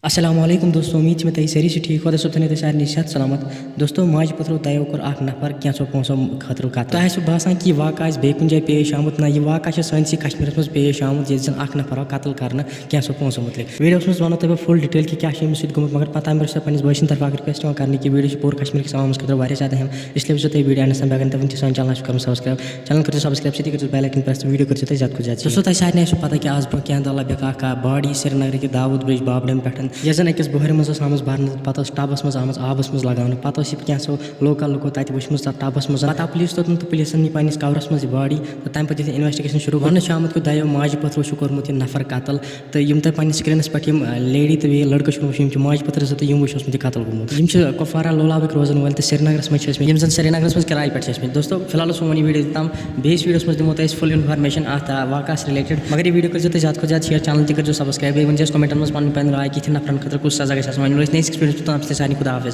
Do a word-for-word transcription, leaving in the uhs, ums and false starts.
السلام علیکم دوستو، امید چھِ مےٚ تُہۍ سٲری چھِ ٹھیٖک، خۄدا صٲب تھٲینو تۄہہِ سارنٕے صحت سلامت۔ دوستو، ماجہِ پٔترو دۄیو کوٚر اکھ نفر کینٛژھو پونٛسو خٲطرٕ قتل۔ تۄہہِ آسِوٕ باسان کہِ یہِ واقعہٕ آسہِ بیٚیہِ کُنہِ جایہِ پیش آمُت، نہ، یہِ واقعہٕ چھُ سٲنِسٕے کشمیٖرس منٛز پیش آمُت، ییٚتہِ زن اکھ نفر آو قتل کرنہٕ کینٛژھو پونٛسو مُتعلق۔ ویٖڈیوس منٛز ونو تۄہہِ بہٕ full detail کہِ کیٛاہ چھُ أمِس سۭتۍ گوٚمُت، مگر پتہٕ امہِ برٛونٛہہ چھِ تۄہہِ پننِس بٲے سٕنٛدِ طرفہٕ اکھ request یِوان کرنہٕ کہِ ویٖڈیو چھِ پوٗرٕ کشمیٖر کِس عوامس خٲطرٕ واریاہ زیادٕ اہم، اس لیے وٕچھزیو تُہۍ ویٖڈیو اینڈس تام۔ بیٚیہِ اگر نہٕ تۄہہِ وٕنہِ تہِ سانہِ channel آسِوٕ کٔرمٕژ subscribe، channel کٔرۍزیو subscribe، سۭتی کٔرۍزیو bell icon press تہٕ ویٖڈیو کٔرۍزیو تُہۍ زیادٕ کھۄتہٕ زیادٕ share۔ دوستو، تۄہہِ سارنٕے آسِوٕ پتہ کہِ آز برٛونٛہہ کینٛہہ دۄہ لبیکھ اکھ، آ، body سرینگرٕ کہِ داوود برج بابڑم پٮ۪ٹھ، یۄس زن أکِس بۄہرِ منٛز ٲس آمٕژ برنہٕ، تہٕ پتہٕ ٲس ٹبس منٛز آمٕژ آبس منٛز لگاونہٕ۔ پتہٕ ٲس یہِ کینٛژھو local لُکو تتہِ وٕچھمٕژ تتھ ٹبس منٛز۔ پتہٕ آو پُلیٖس توٚتن تہٕ پُلیٖسن نی پننِس کورس منٛز یہِ body، تہٕ تمہِ پتہٕ یُتھُے investigation شروٗع، وننہٕ چھُ آمُت کہِ دۄیو ماجہِ پٔترو چھُ کوٚرمُت یہِ نفر قتل۔ تہٕ یِم تۄہہِ پننِس screenس پٮ۪ٹھ یِم، آ، lady تہٕ بیٚیہِ لڑکہٕ چھِو وٕچھان، یِم چھِ ماجہِ پٔترٕ زٕ تہٕ یِم وٕچھ اوسمُت یہِ قتل گوٚمُت۔ یِم چھِ کپوارہ لولابٕکۍ روزن وٲلۍ تہٕ سرینگرس منٛز چھِ ٲسمٕتۍ، یِم زن سرینگرس منٛز کِراے پٮ۪ٹھ چھِ ٲسمٕتۍ۔ دوستو، فی الحال اوس سون یہِ ویٖڈیو یوٚتام۔ بیٚیِس ویٖڈیوس منٛز دِمو تۄہہِ أسۍ full information اتھ، آ، واقعس related۔ مگر یہِ ویٖڈیو کٔرۍزیو تُہۍ زیادٕ کھۄتہٕ زیادٕ share، channel تہِ کٔرۍزیو subscribe، بیٚیہِ ؤنۍزیو اَسہِ commentن منٛز پنٕنۍ پنٕنۍ راے کہِ یِتھٮ۪ن نفرن خٲطرٕ کُس سزا گژھِ آسُن۔ وۄنۍ مِلو أسۍ next ویٖڈیوس منٛز، توٚتام چھِ تۄہہِ سارنٕے خدا حافظ۔